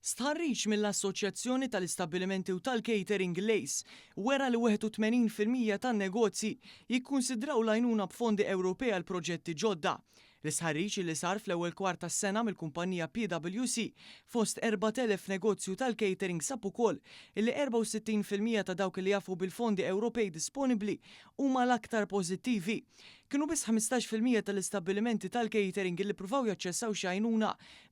Stħarriġ mill-Assoċjazzjoni tal-Istabbilimenti u tal-Catering, l-ACE, wera li 81% tan-negozji jikkunsidraw l-għajnuna b'fondi Ewropej għal proġetti ġodda. L-istħarriġ li sar fl-ewwel kwart tas-sena mill-kumpanija PwC fost 4,000 negozju tal-catering sab ukoll illi 64% ta' dawk li jafu bil-fondi Ewropej disponibbli huma l-aktar pożittivi. Kienu biss 15% tal-istabbilimenti tal-catering li ppruvaw jaċċessaw xi għajnuna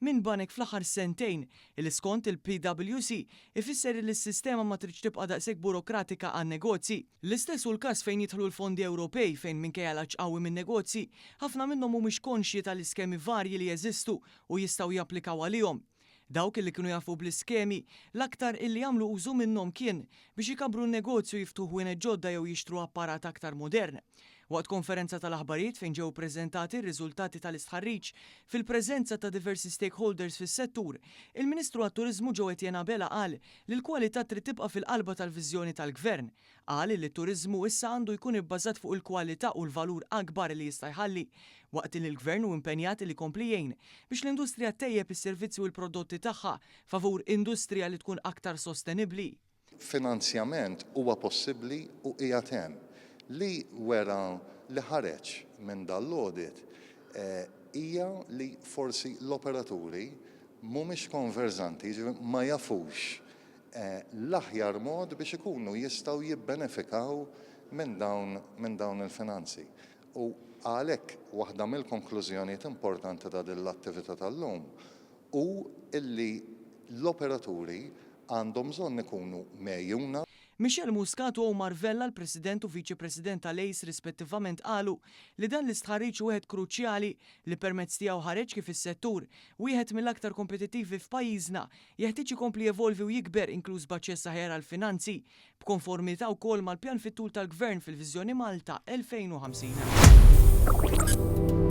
minn banek fl-aħħar sentejn, illi skont il-PwC ifisser illi s-sistema ma tridx tibqa' daqshekk burokratika għan-negozji. L-istess hu l-każ fejn jidħlu l-fondi Ewropej fejn minkejja l-għatx qawwi min-negozji, ħafna minnhom mhumiex konxji tal-iskemi varji li jeżistu u jistgħu japplikaw għalihom. Dawk illi kienu jafu bl-iskemi, l-aktar illi għamlu użu minnhom kien biex ikabbru n-negozju jiftħu ħwienet ġodda jew jixtru apparat aktar modern. Waqt konferenza tal-aħbarijiet fejn ġew ippreżentati r-riżultati tal-istħarriġ fil-preżenza ta' diversi stakeholders fis-settur, il-Ministru għat-Turiżmu Joe Etienne Abela qal li l-kwalità trid tibqa' fil-qalba tal-viżjoni tal-Gvern. Qal li t-turiżmu issa għandu jkun ibbażat fuq il-kwalità u l-valur akbar li jista' jħalli, waqt li l-Gvern hu impenjat li jkompli jgħin biex l-industrija ttejjeb is-servizzi u l-prodotti tagħha favur industrija li tkun aktar sostenibbli. Finanzjament huwa possibbli u qiegħed hemm. Li wera li ħareġ minn dan l-audit hija li forsi l-operaturi mhumiex konverżanti, jiġifieri ma jafux l-aħjar mod biex ikunu jistgħu jibbenefikaw minn dawn minn dawn il-finanzi. U għalhekk waħda mill-konklużjonijiet importanti ta' din l-attività tal-lum hu illi l-operaturi għandhom bżonn ikunu megħjuna. Michelle Muscat u Omar Vella, l-President u Viċi President tal-ACE rispettivament qalu li dan l-istħarriġ hu wieħed kruċjali li permezz tiegħu ħareġ kif is-settur, wieħed mill-aktar kompetittivi f'pajjiżna, jeħtieġ ikompli jevolvi u jikber inkluż b'aċċess aħjar għall-finanzi, b'konformità wkoll mal-pjan fit-tul tal-Gvern fil-Viżjoni Malta 2050.